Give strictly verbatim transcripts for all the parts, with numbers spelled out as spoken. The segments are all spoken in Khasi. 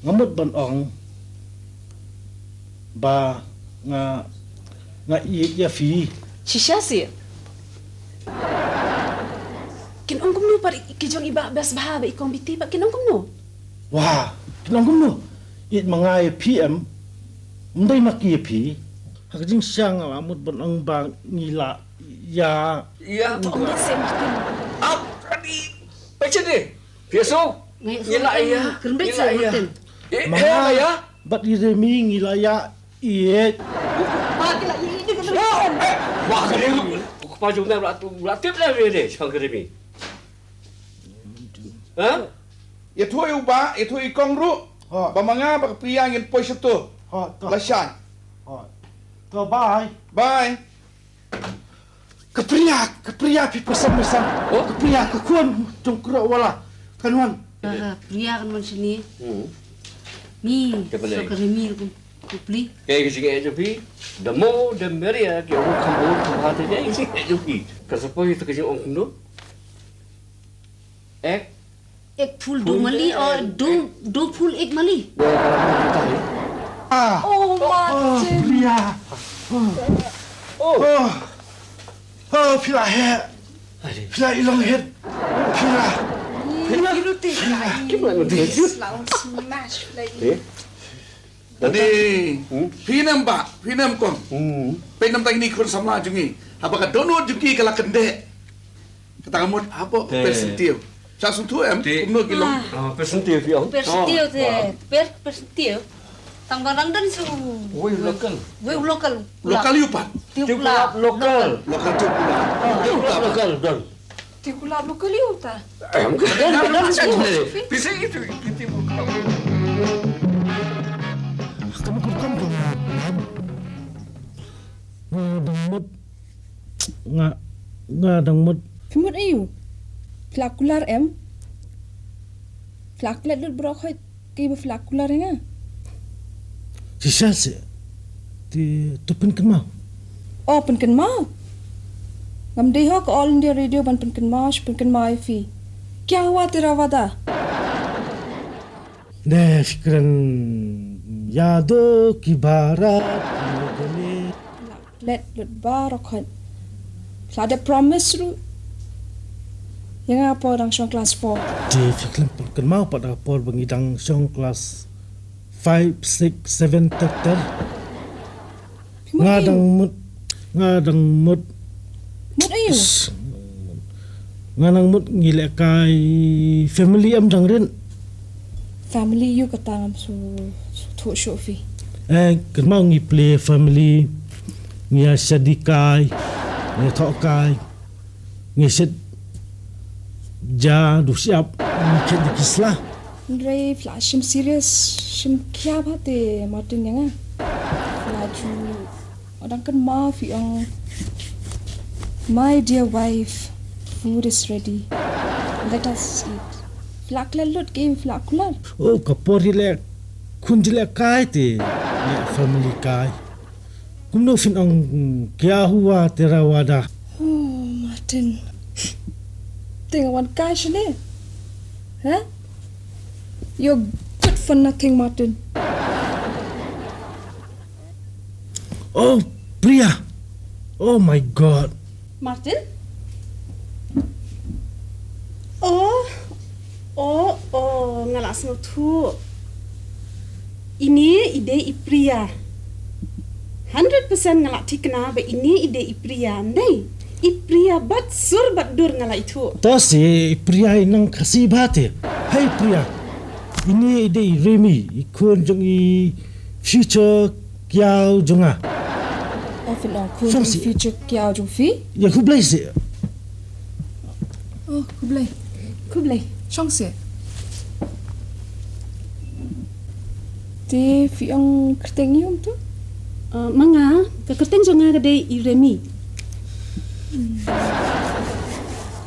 Nga mut ban ong ba nga, nga ïeit ïa phi. Shisha seh. Kin ong kumno pat ki jong i Bah Besbha bad i Kong Biti pat, kin ong kumno? Wah, kin ong kumno? Ïeit ma nga ïa phi em. Ym dei ma ki ïa phi. Ha ka jingshisha nga la mut ban ong ba ngi la ïa. Ïa. To ong seh Martin. Ap, adi. Pechet deh. Phi ïa so? Ngi la ïa. Kyrpad seh Martin. Eh, ma nga ïa. Bad i Remi ngi la ïa ïeit. Ba ki la ïeit. Wah, ka dei ruh. Ko pa jong me la tu, la tip la re de, shang ka Remi. Ha? Ïathuh ïa u Bah, ïathuh ïa i Kong ruh. Ha. Ba ma nga bad ka Priya ngin poi shato. Ha, to. Lashai. Ha. To, bye. Bye. Ka Priya, ka Priya phi pyrshang, pyrshang. Oh? Ka Priya, ka khun jong u Kro Wala. Kan wan. Ka, ka Priya kan wan shane. Hmm. Ni, ka balei? Sa ka Remi ruh. Ka pli. Ka jingeh jong phi, the more the merrier, ki ong kham bun kham bha te, ka jingeh jong phi. Ka sa poi to ka jingong kumno? Ek? Ek phul do mali, oh, do, do phul ek mali. Ah. Oh, oh, Martin. Priya. Oh. Oh. Oh, phi la heh. Phi la i long heh. Phi la. Phi la. Phi la. Kim la nang dia. Smash, phi la. Eh? Adi, hmm? Phi nem Bah, phi nem Kong. Hmm. Phi nem tang ini khun samla jong ngi. Haba ka dohnud jong ki ka la kyndeh. Kata ka mut hapoh Persentiew. Sa sngewthuh em, kumno ki long. Ah, Persentiew phi ong. Persentiew te, per, Persentiew. Tang ba rang dan su. Wei local. Wei local. Local ïa u pat. Tiew Kulap local. Local Tiew Kulap. Tiew Kulap local, don. Tiew Kulap local ïa u ta. Em, ka dang, ka dang, ka dang. Pisa itu, itu. Kamu kurang tu. Nga dang mut. Nga, nga dang mut. Phi mut aiu? Phi la kular em? Phi la klet lut baroh khoit. Ki ba phi la kular ïa nga. Shisha seh. Te to pynkynmaw. Oh, pynkynmaw. Ngam dei ho ka All India Radio ban pynkynmaw, shu pynkynmaw ïa phi. Kya hua tera wada? Deh, phi kren yado ki barat, ki gane. Phi la klet lut baroh khoit. Phi la dep promise ruh ïa nga por dang shong class four. Te phi khlem pynkynmaw pat da ka por ba ngi dang shong class five, six, seven ter ter. Nga dang mut, nga dang mut. Mut aiu? Nga dang mut ngi lehkai family em dang rit. Family ïa u kata ngam sngewthuh shuh phi. Eh, kynmaw ngi plie family, ngi ïa shadi kai, ngi thoh kai, ngi shet ja du shyiap, ngi khet da ki sla. Hynrei phi la shim serious, shim khia bha te Martin ïa nga. Phi la ju Nga dang kynmaw phi ong, "My dear wife, food is ready. Let us eat." Phi la klet lut ki, phi la kular. Oh, ka por ri leh khun ri leh kai te, leh family kai. Kumno phin ong, "Kya hua tera wada?" Oh, Martin. Te nga wan kai shane. Huh? You're good for nothing, Martin. Oh, Priya. Oh my God. Martin? Oh, oh, oh, nga la sngewthuh. Ine i dei i Priya. Hundred percent nga la thikna ba ine i dei i Priya, ym dei? I Priya bad sur bad dur nga la ithuh. To si i Priya i nang Khasi bha te. Hei Priya. Ine i dei i Remi, i khun jong i future kiaw jong nga. Oh, phin ong khun jong i future kiaw jong phi? Ïa khublei seh. Oh, khublei. Khublei. Shong seh. Te phi ong kyrteng ïa u to? Ah, ma nga, ka kyrteng jong nga ka dei i Remi. Hmm.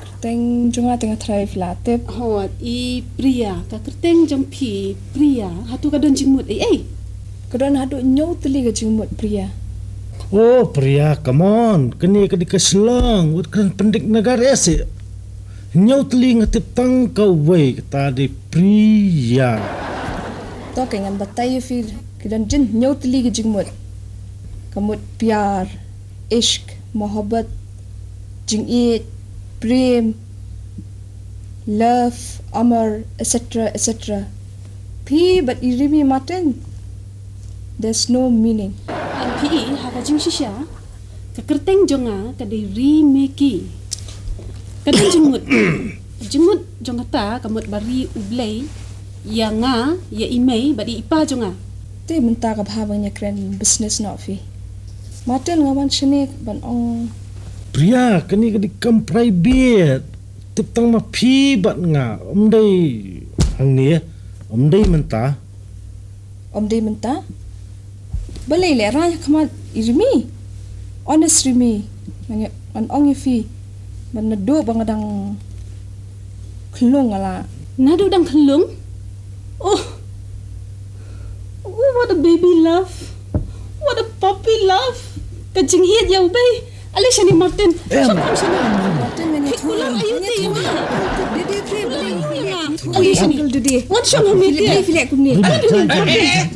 Kyrteng jong nga te nga tharai phi la tip. Hooid, i Priya, ka kyrteng jong phi Priya, hato ka don jingmut ei ei? Ka don haduh hynñiew tylli ka jingmut Priya. Oh, Priya, come on. Kane ka dei ka Shillong, wat kren pyndik nagar eh seh. Hynñiew tylli nga tip tang kawei, kata dei Priya. To ka ngan batai ïa phi, ki don jin hynñiew tylli ki jingmut. Ka mut pyar, ishq, mohabbat, jingïeit, prem, love, amar, et cetera, et cetera. Phi bad i Rimi Martin, there's no meaning. Em phi i ha ka jingshisha, ka kyrteng jong nga ka dei Rimiki. Ka dei jingmut. Jingmut jong kata ka mut ba ri U Blei ïa nga, ïa i mei bad ïa i pa jong nga. Te mynta ka bha ban ïa kren business noh phi. Martin, nga wan shane ban ong. Priya, kane ka dei kam private. Tip tang ma phi bad nga, ym dei hangne, ym dei mynta. Ym dei mynta? Balei leh rang ha khmat i Rimi? Honest Rimi, ngan ong ïa phi. Ban naduh ba nga dang khlung nga la. Naduh dang khlung? Oh. Oh, what a baby love. What a puppy love. Ka jingïeit ïa u bei. Ale shane Martin. Em. Shane, shane. Martin, ngan ïathuh. Kular ayu te ïa nga. Dede, dede, dede. Ale shane. Dede. Wan shong hangne te. Philip, Philip, kumne. Hare,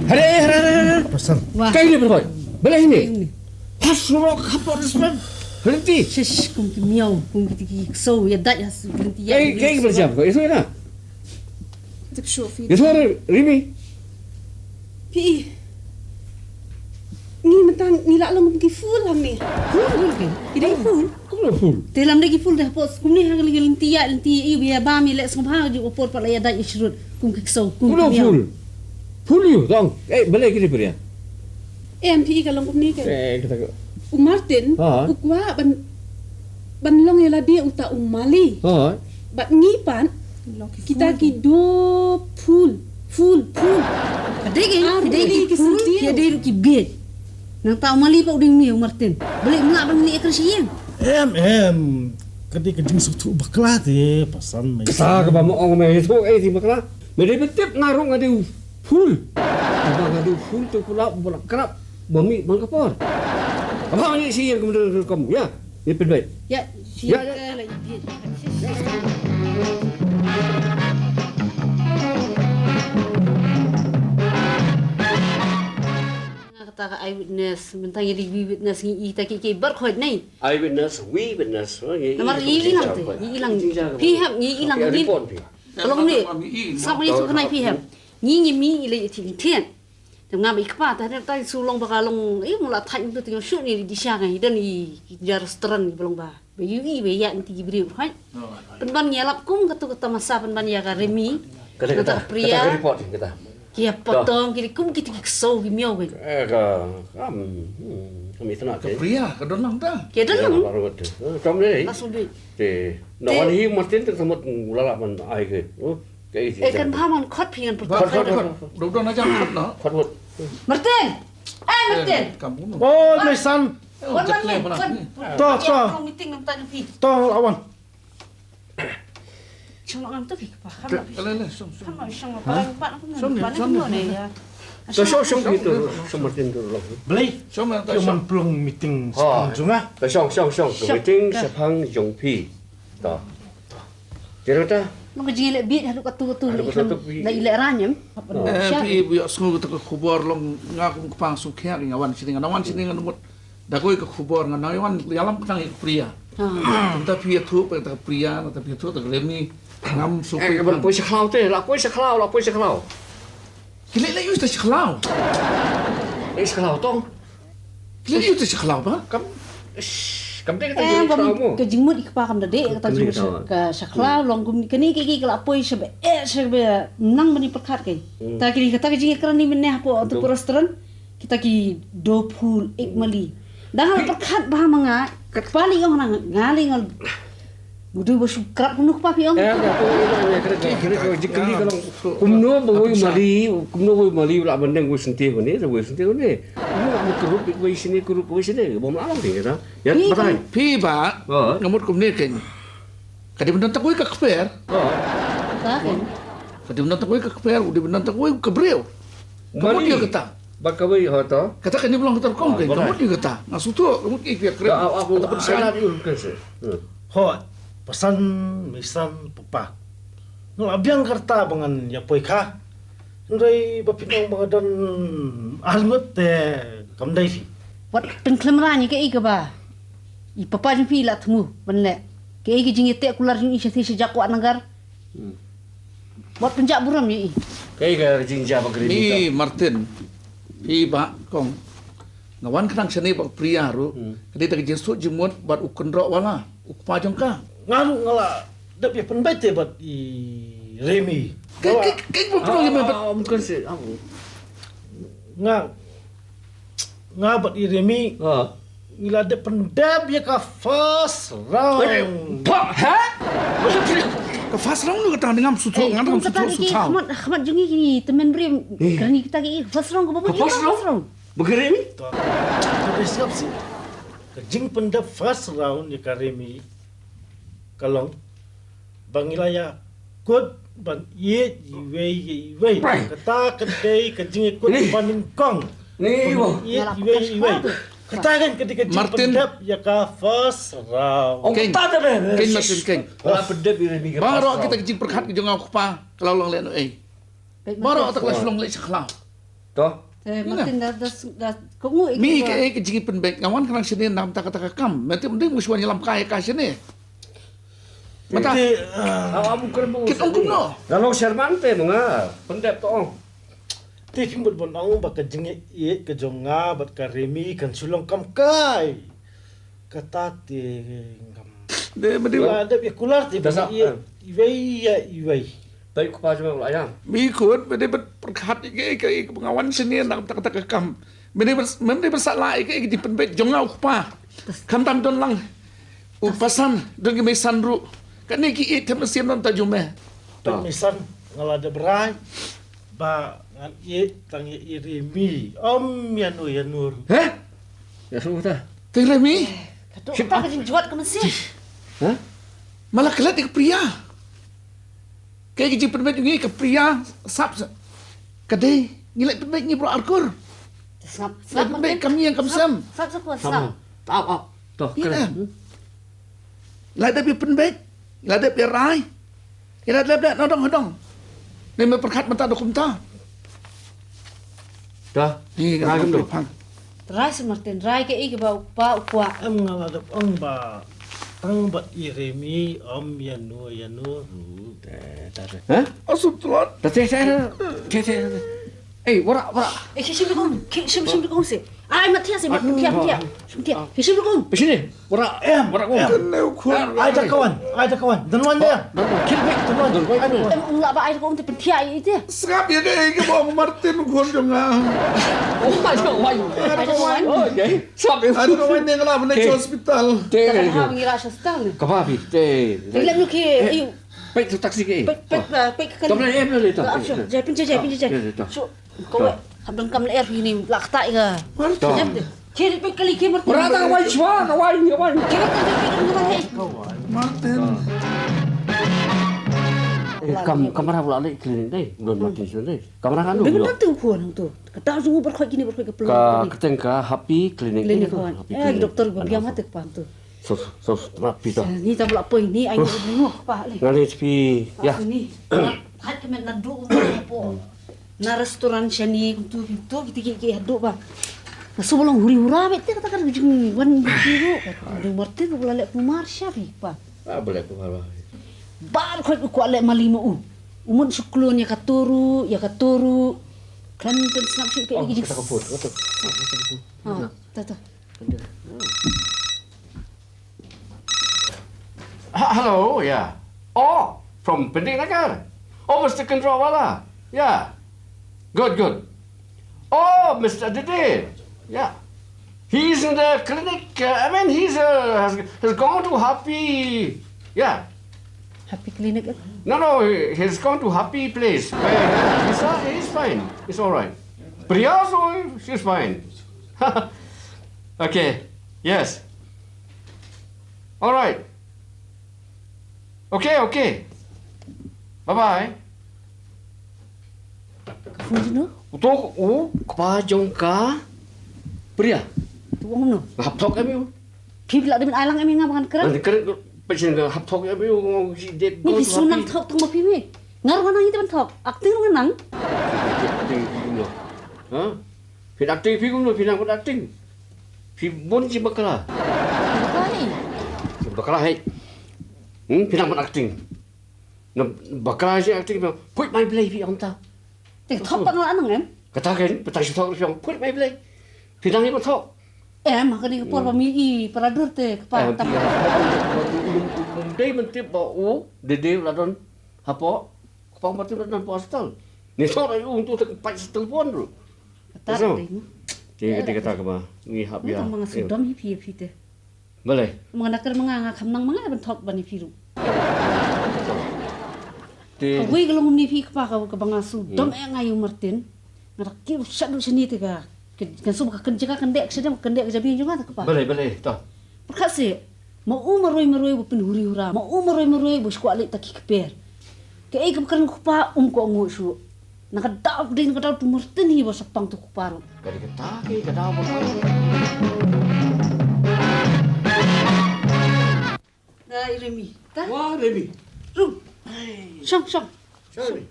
hare, hare, hare. Pasal. Wah. Kai ni berhoi. Bela ini. Pas lo kapor respect. Henti. Shish, kum ki miau, kum ki tiki kso, ïa dai ïa henti ïa. Kai, kai berjam ko. Itu ina. Tip shu fi. Ïa suara Rimi. Phi. Ngi mynta ngi la long ki fool hangne. Fool, fool ki. Ki dei fool. Kumno fool? Te lam dei ki fool dei pos. Kumne ha ka lynti ïa, lynti ïa, ïa ba mi leh sngewbha ju por pat la ïa dai ïa shrut. Kum ki kso, kum ki miau. Kumno fool? Fool ïa u, tong. Eh, balei ki dei pria? Em phi ka long kumne ke. Eh, kata ka. U Martin, ha, u kwah ban, ban long ïa lade uta u mali. Ha. Bad ngi pat, kita ki do fool, fool, fool. Ka dei ki, ka dei ki fool, ka dei ruh ki bieit. Nangta u mali pat u dei une u Martin. Balei mynta ban leh ïa ka shi ïing? Em, em. Ka dei ka jingsngewthuh bakla te, pasan me. Kata kaba ma ong me, ïathuh ei te bakla. Me dei ba tip nga ruh nga dei u fool. Kaba nga dei u fool te u fool ba la krap ba mih man ka por. Kaba ngi shi ïa ka mendar ka kam. Ïa, ïa pynbeit. Ïa, shi ïa, ïa. Ka la ïa. Nga kata ka eyewitness, mynta ngi dei wi witness ngi i ta ki ki bar khoi nei. Eyewitness, wi witness. Namar ngi i lang te, ngi i lang. Phi hep, ngi i lang. Ka long ne. Sngap ngi tu khnai phi hep. Ngi ngi mih i lei i thied. Te nga ba i kpa ta ta su long ba ka long i mula thait tu teng shu ni di sha ngai dan i jar restaurant i ba long ba. Ba yu i ba ya nti ki briew hoi. Pynban ngi lap kum katu ka tamasa pynban ya ka Remi. Kata, kata, kata ka report kata. Ki ya potong ki kum ki ti ki kso ki miaw ki. Eh, ka, kam, hmm, kam itna ka te. Priya, ka don lang ta. Ki don lang. Kam dei. Langsung dei. Te, na wan hi Martin te samot ulala man ai ke. Ka iti. Eh, kan pha man khot phi ngan. Khot, khot, khot. Do do na jam khot na. Khot, khot. Martin. Eh, Martin. Kam bunuh. Oh, my son. To, to. Meeting nang tanya phi. To, awan. Shong lang tu phi pa. Kham la phi. Shong, shong. Shong, shong. Shong, shong. Shong Martin tu. Blei. Shong man plung meeting. Shong, shong, shong. Meeting shaphang jong phi. To. Kira ta. Nong ka jingïaleh bit haduh katu katu. Haduh katu katu. Na ileh ranyam. Eh, phi bu ïohsngew kata ka khubor long nga kum kpang sngewkhia nga wan shini nga wan shini nga mut. Da koi ka khubor nga nang wan ïalam khnang ïa ka Priya. Nta phi ïathuh pa kata ka Priya, nta phi ïathuh ta ka Remi. Ngam sngewkhia. Eh, ban poi sha khlaw te, la poi sha khlaw, la poi sha khlaw. Ki leh leh ïa u ta sha khlaw. Leh sha khlaw tong. Ki leh ïa u ta sha khlaw ba? Kam, kam dei kata ka jingmut i kpa kam da dei kata ka jingmut ka sha khlaw long kum kane ki ki ka la poi sha ba eh sha ba nang ban ïa pyrkhat kai. Ta ki kata ka jingïakren ni mynne hapoh tu restaurant. Kita ki do phul ek mali. Dang la pyrkhat ba ma nga, ka kpa li ong na nga li ngal. Mudu ba shu krap kumno kpa phi ong. Eh, ka tu ina ne kre kre kre kre jikli ka long. Kumno ba wei mali, kumno wei mali la ban deng wei senti ko ne, wei senti ko ne. Kumno la ban kerup wei sini kerup wei sini. Ba ma la long ding kita. Ya, batai. Phi ba, ngamut kumne ken. Ka dei ban don tang wei ka kper. Ka dei ban don tang wei ka kper, u dei ban don tang wei ka briew. Ka mut ïa kata. Ba kawei ho to. Kata ka ni ba long kata rukom ka mut ïa kata. Nga sngewthuh ka mut ïa kata. Ka mut ïa kata. Ho. Basan, Misan, Papa. Nga la biang kata ba ngan ïa poi kha. Hynrei ba phi ong ba nga don ar ngut te kam dei phi. Wat pynkhlem ra ïa kaei kaba i papa jong phi i la thmu ban leh. Kaei ka jingïateh kular jong i sha thie sha jak Wahnagar. Hmm. Wat pynjah burom ïa i. Kaei ka jingjia ba ka Remi. Ni Martin. Phi ba kong. Nga wan khnang shane ba Priya ruh. Hmm. Ka dei da ka jingsuk jingmut bad u kynroh wala. U kpa jong ka. Nga ruh nga la dep ïa pynbeit te bad i Remi. Kaei, kaei, kaei ba pynlong ïa me bad. Ah, ah, bukan sih, ah. Nga, nga bad i Remi. Ah. Ngi la dep pyndep ïa ka first round. Pha, ha? Ka first round ni ka tang ngam suthu, eh, ngam suthu suthu. Khmat, khmat jong ngi kini tymmen briew. Eh. Kani kita ki first round ka ba. Ka first round? First round. Ba ka Remi? To. Ka dei sngap sih. Ka jingpyndep first round ïa ka Remi ka long ba ngi la ïa kut ban ïeit iwei ïa iwei. Kata ka dei ka jingïakut ba nyngkong. Ni, ban ïeit iwei ïa iwei. Kata kan ka dei ka jingpyndep ïa ka first round. Ong kata dei. Keng Martin keng. Ba la pyndep ïa Remi ka first round. Baroh kita ka jingpyrkhat ka jong nga u kpa ka la long lehnohei. Baroh ta ka la shu long leh sha khlaw. To. Te Martin da, da, da, ka ngu. Mi ka, eh, ka jingpynbeit nga wan khnang shane namar kata ka kam. Martin mding mu shu wan ïalam kai ka shane. Mata. Te, ah, kit ong kumno. Nga long chairman te ma nga pyndep to ong. Te phim bud ban ong ba ka jingïeit ka jong nga bad ka Remi kan shu long kam kai. Kata te ngam. De, madi. La dep ïa kular te ba ïa iwei ïa iwei. Bai kpa jong la ïa. Mi khun, madi ban pyrkhat ïa ka, ïa ka, ïa ka ba nga wan shane na kata kata ka kam. Madi ban, madi ban sa la ïa ka, ïa ka jingpynbeit jong nga u kpa. Khamtam don lang u pasan, don ki meisan ruh. Kane ki ïeit them sien don ta jong me. Peit meisan, nga la dep rai. Ba ngan ïeit tang ïa i Remi. Ym ïano ïano ruh. Heh? Ïa shu ta. Te Remi. Ka dei kata ka jingjwat ka mynsiem. Heh? Ma la klet ïa ka Priya. Kaei ka jingpynbeit ngi ka Priya sap sa. Ka dei ngi leh pynbeit ngi baroh ar kur. Sngap, sngap. Leh pynbeit kam ïeng kam sem. Sngap, sngap, sngap. Ap, ap. To, kren. La dep ïa pynbeit, la dep ïa rai. Ïa la dep dep na dong dong. Ni me pyrkhat mynta da kumta. Da. Ni ka rai kumta. Rai si Martin, rai kaei kaba u kpa u kwah. Em nga la dep ong ba tang bad i Remi ym ïano ïano ruh. Hah? Asup tlot. Da te te te. Ei, wara, wara. Eh, ki shim rukom, ki shim, shim rukom si. Ai, mat thiah si, mat thiah, mat thiah. Shim thiah. Ki shim rukom. Ba shini, wara, em, wara kom. Kane u khun. Ai da ka wan, ai da ka wan. Don wan de. Ki bek don wan. Ai da ka wan. Em, ung lah ba ai da kom te pynthiah ïa ite. Sngap ïa ka, ïa ka ba ong Martin u khun jong nga. Oh, ai da ka wan. Ai da ka wan. Oh, okay. Sngap ïa. Ai da ka wan ne nga lah ban leit sha hospital. Te. Ka ba ngi lah sha hospital ne. Ka ba bi, te. Te lem nu ki, eh, ïa. Peit tu taxi ke. Peit, peit, peit ka kali. Kam leh em leh tu. Jai pynjai, jai pynjai. Shu, kawei. Hap dang kam leh er ni lak ta ïa ka. Em te. Kiri peit kali ki Martin. Rata ka wai chwa, ka wai, ka wai. Kiri peit kali ki Martin. Martin. Eh, kam, kamra pula leh clinic dei. Don Martin sini dei. Kamra kan dei. Benar tu phone tu. Kata jung bar khoi kini bar khoi ka pelong. Ka keten ka Happy Clinic. Clinic tu. Happy Clinic. Eh, doktor ba biang mate pan tu. Sos, sos, na pita. Ni ta bla poi ni ai ni pa le. Ngale spi, ya. Ni. Hai ke men na du mo po. Na restaurant shani kumtu kumtu kita ki ki hadu ba. Na so bolong huri hura be te kata kata jing wan ki ru. Jing Martin ko bla le kumar sha bi pa. Ah, boleh kumar ba. Ba ko ko le mali mo u. Umun suklon ya katuru, ya katuru. Kan kan snap shi ke. Oh, ki kata ka phone, kata. Ha, ta ta. Ha-, hello, yeah. Oh, from Pyndennagar. Oh, Mister Kynroh Wala. Yeah. Good, good. Oh, Mister Dede. Yeah. He's in the clinic. Uh, I mean, he's, uh, has, has gone to Happy. Yeah. Happy Clinic, eh? No, no, he, he's gone to Happy Place. Uh, he's, uh, he's fine. It's all right. Priya also, she's fine. Okay. Yes. All right. Okay, okay. Bye bye. Ka phone jino? Uto u kpa jong ka Priya. Tu ong no. Ngap thok em yu. Ki la dei ban ai lang em nga ban kren. Ban kren. Pynshai nga hap thok ïa phi, u ngong shi dep. Ni phi shu nang thok tang ma phi me. Nga ruh nga nang hi te ban thok. Acting ruh nga nang. Phi acting phi kumno? Ha? Phi acting phi kumno? Phi nang ban acting. Phi bun shi bakla. Bakla hi. Shi bakla hi. Hmm, phi nang ban acting. Na bakla shi acting phi. Phuit mai blei phi ong ta. Te thok pat nga nang em. Kata ken, phi ta shi thok phi ong. Phuit mai blei. Phi nang hi ban thok. Em, ha kane ka por ba mi i para dur te kpa tam. Dei ban tip ba u dei dei la don hapoh. Kpa Martin la don hapoh hospital. Ni thok ai u tu te pat hospital pon ru. Kata dei. Te kata kata kaba ngi hap ïa. Tang ma nga sngewdom hi phi phi te. Balei? Ma nga nakar ma nga nga kham nang ma nga ban thok ban ïa phi ru. Te kawei ka long kumne phi kpa ka kaba nga sngewdom eh nga ïa u Martin. Nga da kiew shaduh shane te ka. Kan shu ba ka kynja ka kyndeh ka shadem ka kyndeh ka jabieng jong nga te kpa. Balei balei to. Pyrkhat seh ma u marwei marwei ba pynhuri hura ma u marwei marwei ba shu kwah leit ta ki kper. Kaei kaba kren u kpa um kwah nguh shuh. Na ka daw dei na ka daw tu Martin hi ba sa pang tu kpa ruh. Ka dei kata kaei ka daw ba. Da i Remi. Ka? Wa Remi. Ru. Shong shong. Sorry.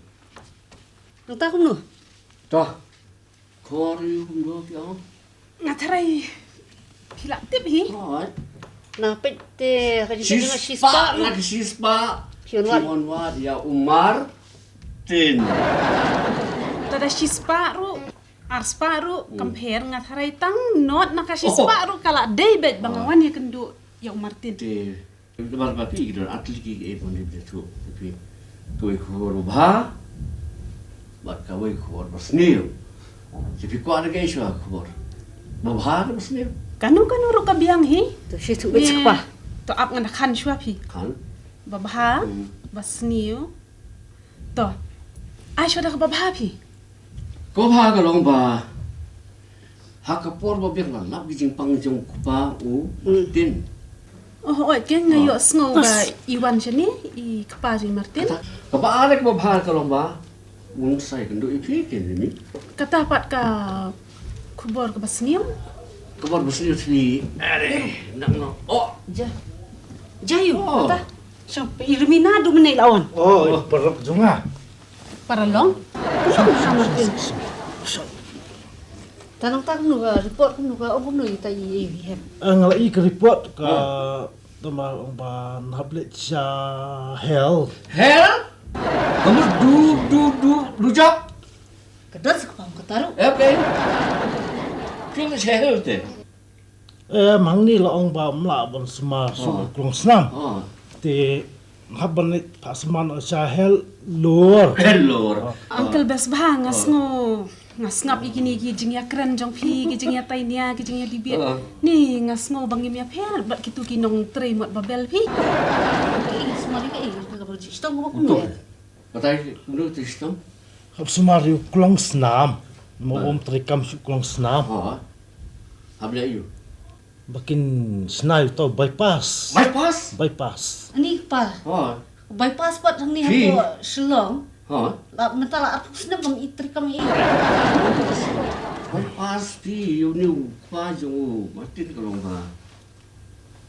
Nang ta kumno? Ta. Khor ïa u kumno phi ong? Nga tharai phi la tip hi. Khor. Na peit te ka jingkynjah shispah, na ka shispah. Phi wan wad. Phi wan wad ïa u Martin. Lada shispah ruh, arspah ruh, kam pher nga tharai tang not na ka shispah ruh ka la dei beit ba nga wan ïakynduh ïa u Martin. Te Namar ba phi ki don ar tylli ki, eh, pynlip da thuh phi. Kawei khubor babha bad kawei khubor basniew. Te phi kwah da kaei shuwa, khubor babha ne basniew? Kano kano ruh ka biang hi. To shi thuh beit sha kpa. To ap ngan da khan shuwa phi. Khan. Babha, basniew. To ai shuwa da kaba bha phi. Kaba bha ka long ba ha ka por ba biang la lap ki jingpang jong u kpa u Martin. Oh, oi, ke nga ïohsngew ba i wan shane i kpa jong i Martin. Kata, kaba ar kaba bha ka long ba un sa ïakynduh ïa phi, Remi. Kata pat ka khubor kaba sniew. Khubor ba sniew shane. Are, nang no. Oh. Ja. Ja ïa u, kata. Shong, i Remi naduh mynne la wan. Oh, i paralok jong nga. Paralok? Kumno ka Martin? Ta nang ta kumno ka report, kumno ka ong, kumno ita i i hem. Nga la i ka report ka tama ong ba na hap leit sha hell. Hell? Ka mut du du du du jok. Ka don sa ka pam ka taru. Okay. Phi leit sha hell te. Eh, ma hangne la ong ba ym lah ban sumar shuh u klongsnam. Te hap ban leit phah sumar noh sha Hellore. Hellore. Uncle Besbha, nga sngew, nga sngap ïa kine ki jingïakren jong phi, ki jingïatainia, ki jingïadebate. Ni nga sngew ba ngim ïapher bad kito ki nongtrei mot Babel phi. Ïa sumar ïa ka, ïa ka ba ji shtong ba kumno. Batai kumno te stem? Hap sumar ïa u klongsnam. Mo bom trei kam shu klongsnam. Ha. Hap leh ïa u. Ba kin shna ïa u to bypass. Bypass? Bypass. Ani pa. Ha. Bypass pat hangne hapoh Shillong. Ha. La mynta la arphew snem kam i trei kam i. Bypass phi ïa une u pa jong u Martin ka long ba.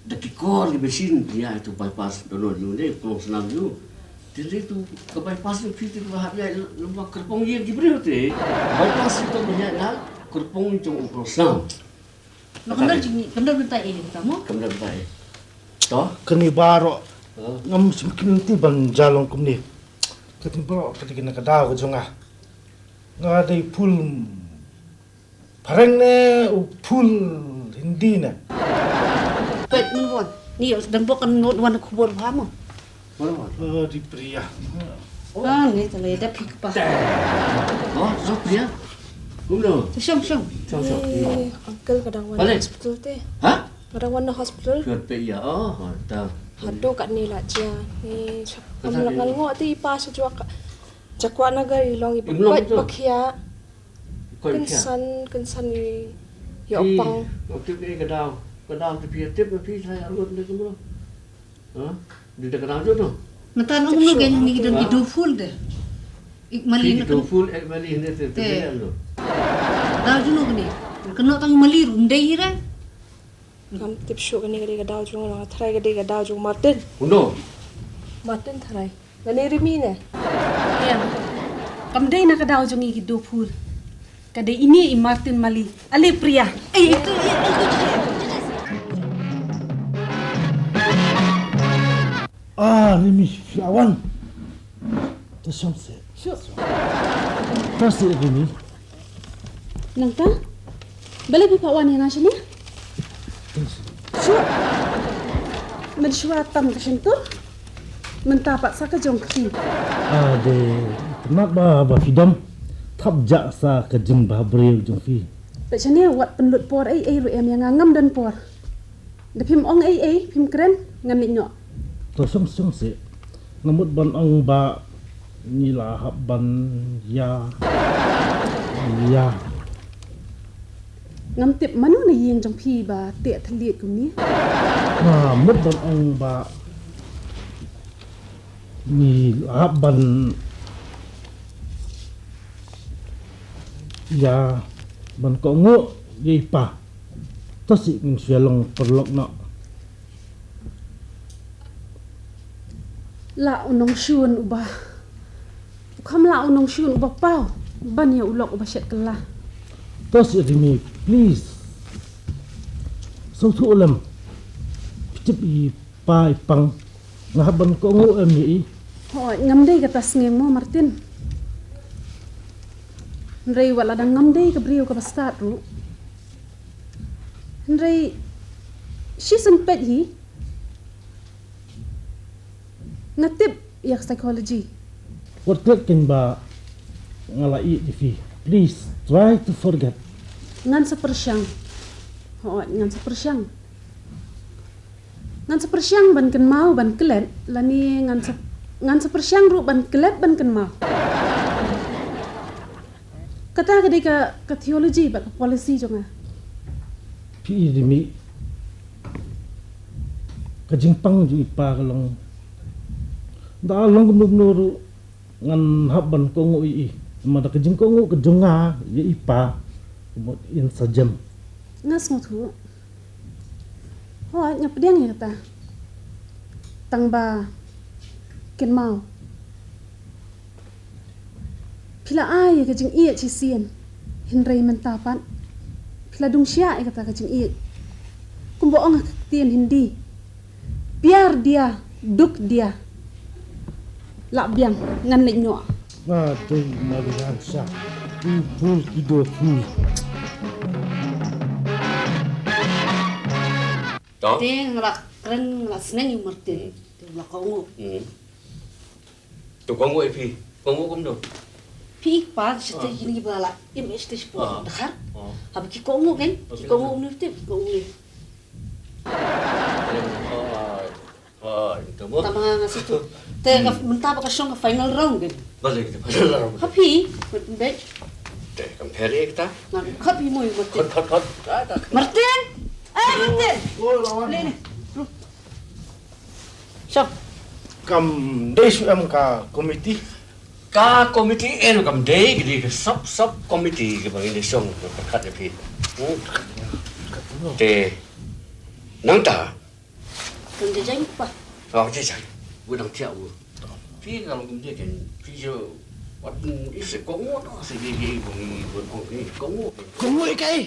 Da ki kor ki machine phi ïa tu bypass dono ïa une klongsnam ïa u. Te re tu ka bypass ïa phi tu ba hap ïa lem ba kyrpong ïa ki briew te. Bypass ïa tu ba ïa na kyrpong jong u klongsnam. Lo kandar jing kandar bentai eh ta mo. Kandar bentai eh. To. Kani baro. Ngam sim kin ti ban jalong kumni. Kani baro kati kena ka daw ka jong nga. Nga dei full Phareng ne u full Hindi ne. Peit mun wan. Ni dang bok kan not wan khubor bha mo. Mana wan? Oh, di Priya. Ah, ni tale da phi kpa. Oh, so Priya. Kumno? Shong shong. Shong shong. Eh, uncle ka dang wan hospital te. Ha? Ka dang wan hospital. Kut pe ya. Oh, ta. Haduh kat ni la jia. Ni ngam ngan ngo ti pa sejua ka. Jakwa na ga i long i bak bak ya. Kynsan kynsan i ïoh pang. Okey okey ka daw. Ka daw te phi tip na phi sa ïa lut ne kumno. Ha? Di da ka daw jot no. Mata no kumno ke ni don ki do full de. Ik mali ki do full ek mali ne te te lo. Daw jot no kni. Kno tang mali rum dei hi re. Ngam tip shuh kane ka dei ka daw jong nga, nga tharai ka dei ka daw jong Martin. Uno. Martin tharai. Nga ne Rimi ne. Em. Kam dei na ka daw jong ngi ki dophur. Ka dei ine i Martin Mali. Ale Priya. Ei, ei, ei, ei, ei, ei. Ah, Rimi, phi la wan. To shong seh. Shuh. To seh, Rimi. Nangta? Balei phi phah wan ïa nga shane? Shuh. Mynshuwa tam ka shyntur. Mynta pat sa ka jong ka phi. Ah, dei. Tang ba, ba phi dom. Thap jah sa ka jingbhabriew jong phi. Peit shane, wat pynlut por ei ei ruh em ïa nga, ngam don por. Da phim ong ei ei, phim kren, ngan leit noh. To shong shong seh. Nga mut ban ong ba ngi la hap ban ïa, ïa. Ngam tip mano na ïing jong phi ba teh thylliej kumne. Nga mut ban ong ba ngi la hap ban ïa, ban kohnguh ïa i pa. To seh ngin shu ïa long paralok noh. Lah u nongshun uba, u kham lah u nongshun uba paw ban ïa u lok uba shet kylla. To seh Rimi, please. Sngewthuh lem. Phi tip i pa i pang. Nga hap ban kohnguh em ïa i. Hooid, ngam dei kata sngewbha mo Martin. Hynrei wat la dang ngam dei ka briew kaba stad ruh. Hynrei shisien peit hi. Nga tip ïa ka psychology. Wat klet kein ba nga la ïeit ïa phi. Please try to forget. Ngan sa pyrshang. Hooid, ngan sa pyrshang. Ngan sa pyrshang ban kynmaw ban klet, lane ngan sa, ngan sa pyrshang ruh ban klet ban kynmaw. Kata ka dei ka, ka theology bad ka policy jong nga. Phi i Rimi, ka jingpang jong i pa ka long, da long kumno kumno ruh ngan hap ban kohnguh ïa i. Namar da ka jingkohnguh ka jong nga ïa i pa, ka mut in sa jem. Nga sngewthuh. Hooid, nga pdiang ïa kata. Tang ba kynmaw, phi la ai ïa ka jingïeit shisien, hynrei mynta pat phi la dung shah ïa kata ka jingïeit. Kumba ong ha ka ktien Hindi, pyar diya, dukh diya. Lah biang, ngan leit noh. Nga dei Marian Shah. Ki phul ki dophul. To? Te nga la kren, nga la sneng ïa u Martin. Hmm. Te u la kohnguh. Hmm. To kohnguh ïa phi. Kohnguh kumno? Phi i kpa, shatei kine kiba la im shatei shapoh dkhar. Haba ki kohnguh kein, ki kohnguh kumno te, ki kohnguh ne. Hooid, hooid, to mo. Tang ba nga nga sngewthuh. Te ka, mynta ba ka shong ka final round kein. Balei ka final round? Ha phi, Martin beit. Te kam pher ïa kita. Nga khot phi mo ïa u Martin. Khot, khot, khot. Ah, ta. Martin! Eh, Martin! Oh, lawan. Leh ne. Shong. Kam dei shu em ka komiti? Ka komiti eh kam dei, ka dei ka sub sub komiti kaba ngin ïa shong pyrkhat ïa phi. Hmm. Te nangta. Kan dei jaiñ pa. Oh, dei jaiñ. Wat dang thiah u. Phi ka long kumne kein, phi ju wat, mm, ise kohnguh noh, se dei dei bang i bun ong ni kohnguh. Kohnguh ïa kaei?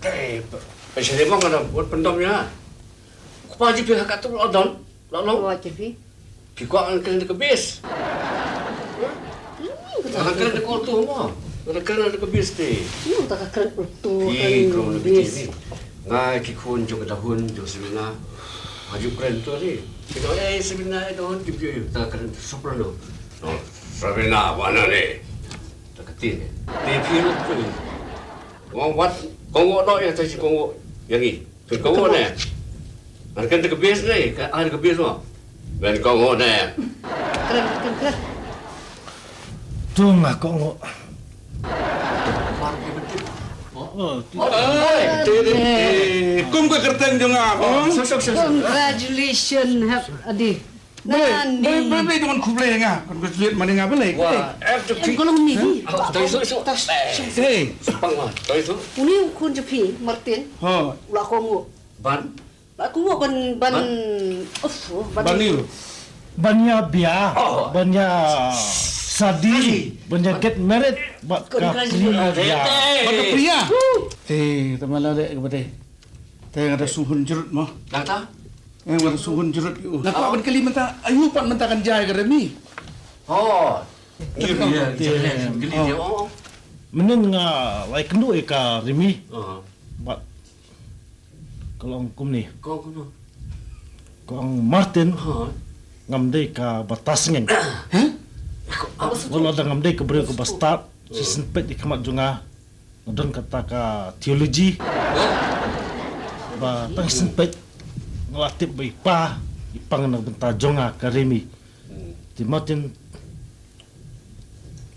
Te, pa, pa sha dei mo nga dang wat pyndom ïa. Kpa ji phi ha ka tu la don, la long. Wa ji phi. Phi kwah ngan kren da ka base. Ngan kren da ka Urdu mo. Ngan kren da ka base te. Ngan ta ka kren Urdu, phi kren da ka base. Nga ki khun jong ka dahun jong Sabina. Aju kren tu ni. Phi kren, eh, Sabina, eh, dahun ki phi ta kren soprano. No, Sabina, wa na ne. Ta ka tin ne. Te phi ruh tu ni. Wan wat, kohnguh noh ïa ta shi kohnguh ïa ngi. Phin kohnguh ne. Ngan kren da ka base ne, ka ai da ka base mo. Phin kohnguh ne. Kren, kren, kren. To nga kohnguh. Oh, oh, oh, eh, te, te, te. Kum ka kyrteng jong nga, oh. Congratulations, hep adi. Balei, balei, balei, balei, khublei nga. Congratulate mane nga balei. Wah, eh, em, ko long mi hi. Hey. Uni u khun jong phi, Martin. Ho. La ko ngu. Ban. Ba ku ban, ban, ban, uff, ban, ban ïa biah, oh, ban ïa shadi, ban ïa get married bad ka Priya. Bad ka Priya. Te, te ma la dei ka ba dei. Te nga da sngewhun jrut mo. Kata? Eh, nga da sngewhun jrut ïa u. Nga kwah ban kylli mynta, aïu pat mynta kan jia ïa ka Remi. Oh. Mynnin nga la ïakynduh ïa ka Remi. Bad ka la ong kumne. Ka ong kumno? Ka ong Martin, ngam dei ka ba tasngeng. Wat la da ngam dei ka briew ka ba stad, shisien peit ïa ka mat jong nga, nga don kata ka theology. Ba tang shisien peit nga la tip ba i pa i pang na ka bynta jong nga ka Remi. Te Martin,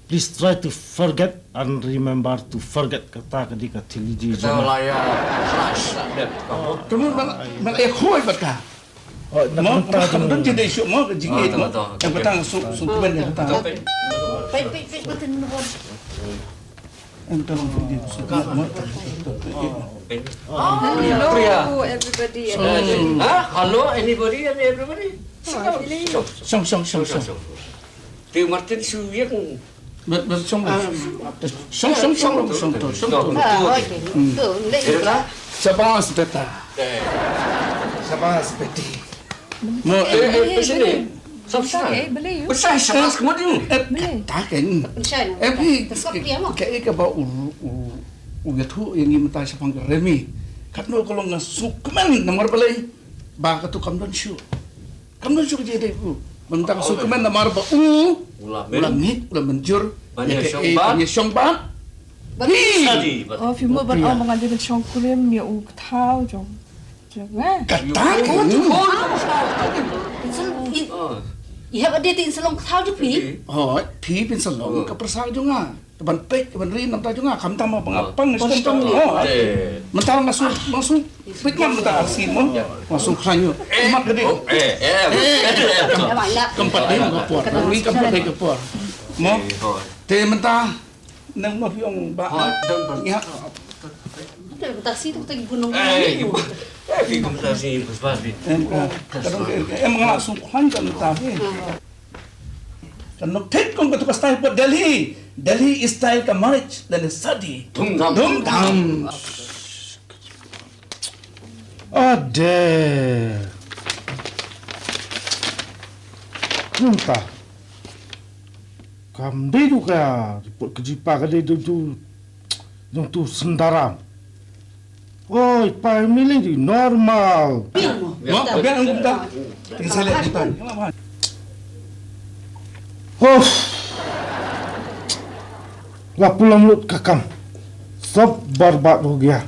please try to forget and remember to forget, kata ka dei ka theology jong nga. Kata la ïa crush la dep. Te mo, man, man ïa khoi bad ka. Oh, na ka bynta jong nga. Don jingïeit mo, ka jingïeit mo. Ïa kata nga sngewkmen ïa kata. Peit, peit, peit, peit. Hello, everybody. Ha? Hello, anybody and everybody. Shong, shong, shong, shong. Te Martin shu ïeng. Ba, ba, shong, shong, shong, shong, shong. Ah, okay. Shabash, beta. Shabash, beti. Mo, eh, eh, eh, sini. Sab sa. Eh, boleh, you. Usah, shabash, kamu tu. Eh, boleh. Kata kan. Usah, eh, nak. Terus kau pergi, mo. Ka, ka ba u, u, u ïathuh ïa ngi mynta shaphang ka Remi. Katno ka long nga sngewkmen namar balei. Ba katu kam don shuh. Kam don shuh ka jingïadei u. Mynta ka sngewkmen namar ba u, u la mih, u la mynjur. Ban ïa shong bad. Ban ïa shong bad. Phi. Oh, phi mo ban ong ba nga dei ban shong kurim ïa u kthaw jong. Jong nga. Kata ka. Phin sa long, i, i hap ade te in sa long kthaw jong phi. Hooid, phi phin sa long ka pyrsa jong nga. Ka ban peit, ka ban ri na ka bynta jong nga, khamtam ba nga pang sha ka bynta. Hooid. Mynta nga shu, nga shu peit nga mynta arsien mo. Nga shu khlaiñ ïa u. Mat ka dei. Kam pat dei ka por. Ri kam pat dei ka por. Mo. Te mynta nang mo phi ong ba. Hooid, dang ba. Ïa. Te mynta si tu kita gunung. Eh, phi kum ta si pas pas phi. Em, eh, ka dong, eh, em nga shu khlaiñ ka mynta phi. Kan nang thik kum katu ka style pat Delhi. Delhi style ka marriage lane shadi. Dhumdham. Dhumdham. Ade. Mynta. Kam dei tu ka report ka jipa ka dei tu, tu, jong tu Sundaram. Oi, pa M L A di normal. Biang mo. Biang, biang, biang, biang. Tinggal saya lihat, biang. Uff. La pulang lut ka kam. Sab barbat ho gaya.